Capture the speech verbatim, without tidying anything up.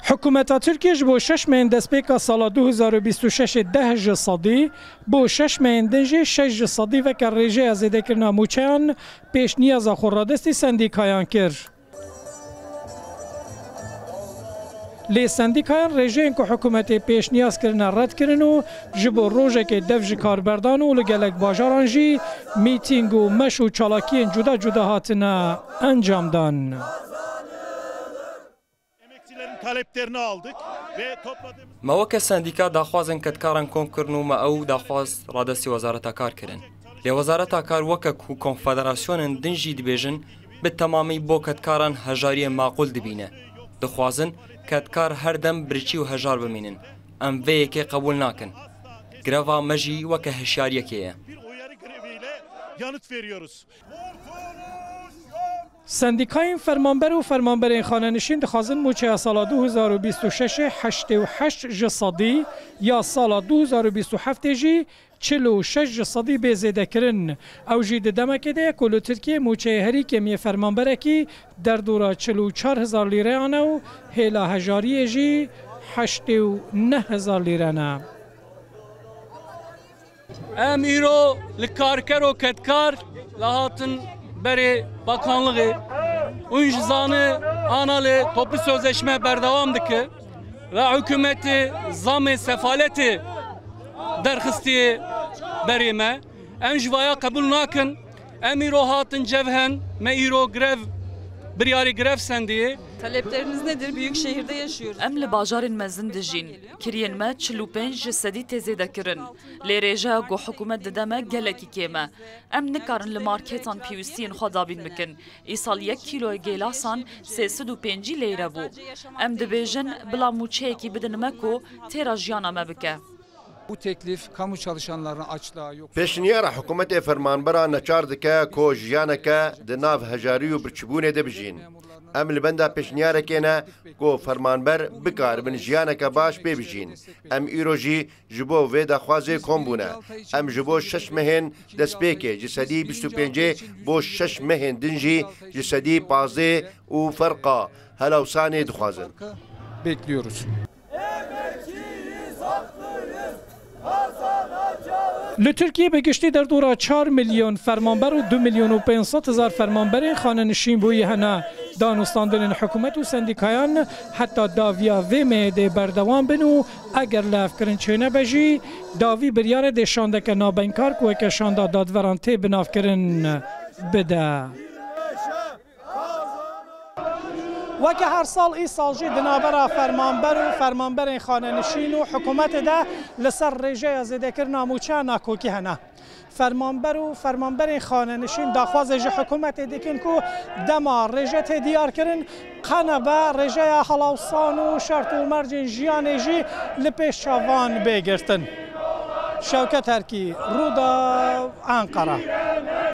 Hikûmeta Tirkiyê ji bo şeş mehên destpêka sala du hezar û bîst û şeş ê deh ji sedî, bo şeş mehên din jî şeş ji sedî weke rêjeya zêdekirina mûçeyan pêşniyaza xwe radestî sendîkayan kir. Lê sendîkayan rêjeyên ku hikûmetê pêşniyaz kirine red kirin û ji bo rojekê dev ji kar berdan û li gelek bajaran jî mîtîng û meş û çalakiyên cuda cuda hatine encamdan. Emekçilerin taleplerini aldık ve topladığımız Me weke sendîka daxwazên kedkaran kom kirin û me ew daxwaz radestî Wezareta Kar kirin. Lê Wezareta Kar weke ku konfederasyonên din jî dibêjin, bi temamî bo kedkaran hejariyê maqûl dibîne. Dixwazin kedkar her dem birçî û hejar bimînin. Em vê yekê qebûl nakin. Greva me jî weke hişyariyekê ye. Bir uyarı greviyle yanıt veriyoruz. Sendîkayên fermanber û fermanberên xanenişîn dixwazin mûçeya sala du hezar û bîst û şeş ê heştê û heşt ji sedî ya sala du hezar û bîst û heft ê jî çil û şeş ji sedî bê zêdekirin. Ew jî di demekê de ye ku li Tirkiyê mûçeyê herî kêmiyê fermanberekî derdora çil û çar hezar lîreyan e û hêla hejariyê jî heştê û neh hezar lîre ne. Em îro li karker û kedkar li hatin berê bakanlixê. Hûn ji zani ana li toplu sözleşme berdewam dike. Ve hikûmetê zamê sefaletê derxistiye berê me. Em ji vaya qebûl nakin. Em îro hatin cevhen, me îro grev, biryarê grev sendiye. Talepleriniz nedir? Büyük şehirde yaşıyoruz. Em li bajarên mezin dijîn. Kiriyên me çil û pênc ji sedî tê zêde kirin. Lê rêjeya ku hikûmet dide me gelekî kêm e. Em nikarin li marketan pêwîstiyên xwe dabîn bikin. Îsal yek kîloyê gêlasan sê sed û pêncî leyre bû. Em dibêjin bila mûçeyekî bidin me ku têra jiyana me bike. Bu teklif kamu çalışanlarını açlığa yok. Pêşniyara hikûmetê fermanberan neçar dike ku jiyaneke di nav hejarî û birçîbûnê de bijîn. Em li benda pêşniyarekê ne ku fermanber bikaribin jiyaneke baş pê bijîn. Em îro jî ji bo vê daxwazê kom bûne. Em ji bo şeş mehên destpêkê ji sedî bîst û pêncê bo şeş mehên din jî ji sedî pazdeh û ferqa helawsanê dixwazin. Bekliyoruz. Li Tirkiyê bi giştî derdora çar milyon fermanber û du milyon û pênc sed hezar fermanberên xanenişînbûyî hene. Danûstandinên hikûmet û sendîkayan heta daviya vê mehê dê berdewam bin û eger lihevkirin çênebe jî, davî biryarê dê şandeke nabengkar ku weke şanda dadveran tê binavkirin bide. Weke her sal, îsal jî di navbera fermanber û fermanberên xanenişîn û hikûmetê de li ser rêjeya zêdekirina mûçeya nakokî hene. Fermanber û fermanberên xanenişîn daxwazê ji hikûmetê dikin ku dema rêje tê diyarkirin, qe nebe rêjeya helawsan û şert û mercên jiyanê jî li pêş çavan bê girtin. Şewket Erkî, Rûdaw, Enqere.